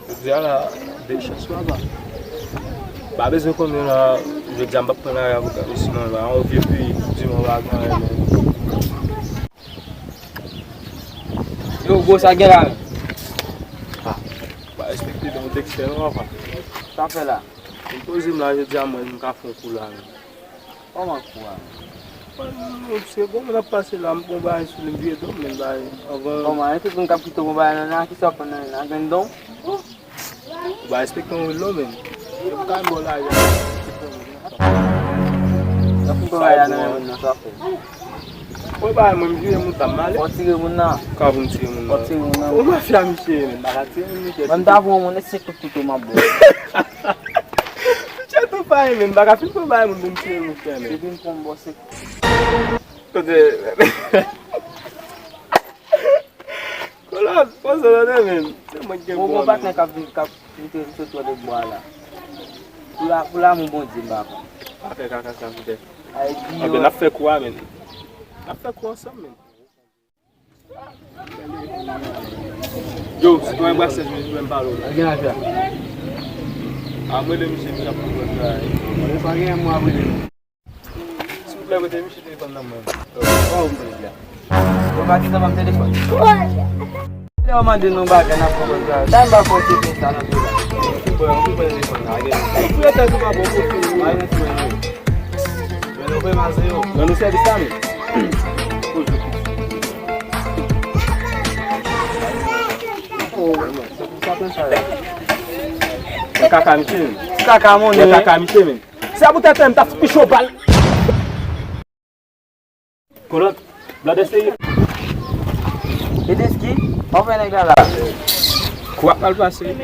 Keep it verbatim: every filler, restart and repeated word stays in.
Jodi a la, de chans papa. Pa bezwen konnen la, jodi a m p ap pran lari avoka, men sinon la, yon vye peyi, di mwen pa gen anyen, men. Yo, gwo, sa gen la, men? Ah, pa respekte dan w tekstè non, papa. Sa fè la? M poze m la, jodi a mwen, m ka fè yon kou la, men. Kòman kou a? Mwen, se bon, mwen ap pase la, m pran bagay sou li, m vire do m, men bagay, anvan. Kòman, e tout moun k ap kite w pran bagay nan, nan, kisa w ap pran nan, nan, gen don? Ou pa respekte yon wil non, men. Yo, m ka ba w lajan. Nan fin pran bagay la nan men moun nan, sa fè. Pran bagay mwen, m vire moun sa, m ale. Fò tire moun nan. Ka pou m tire moun nan. Fò tire moun nan. Ou mafya misye ye, men, m pa ka tire moun, misye. Mwen, m ta voye moun e senk kout kouto, m ap bo. Misye tou faye, men, m pa ka fin pran bagay moun pou m tire misye, men. Se vin pran m bò senk. Kote? Kolòt, poze w tande, men. Se mwen ki gen pwoblèm. Ou gon patnè k ap vin, k ap vin te sot wè lòt bò a la. Pou la, pou lanmou Bondye, m pa konn. Pa fè kaka sa, poutèt. Ay, di yo. Anben, n ap fè kou a, men. N ap fè kou ansanm, men. Yo, sitwayen Brasè, jodi a m pale w la. Gen afè. A, m rele misye, misye ap konprann sa. Mwen pa gen mwa rele. Silvouplè, prete misye telefòn nan mwen. Bon, m prete a. Bon, pa ti tan ban m telefòn. Lè w mande nou bagay, n ap konprann sa. Sa m pa fò se konsa nan tou la. Bon, m prete telefòn nan, gen. Ou prete tou pa bon kote. Mwen, mwen, mwen. Men nou vrèman zewo. Nan nou sèvis la, men. Mwen kaka misye, men. Kaka, mon. Mwen kaka misye, men. Se a poutèt mwen, m t ap fouke cho bal. Kolòt, blòdè serye. Edeski, w ap fè nèg la la. Kou ap mal pase.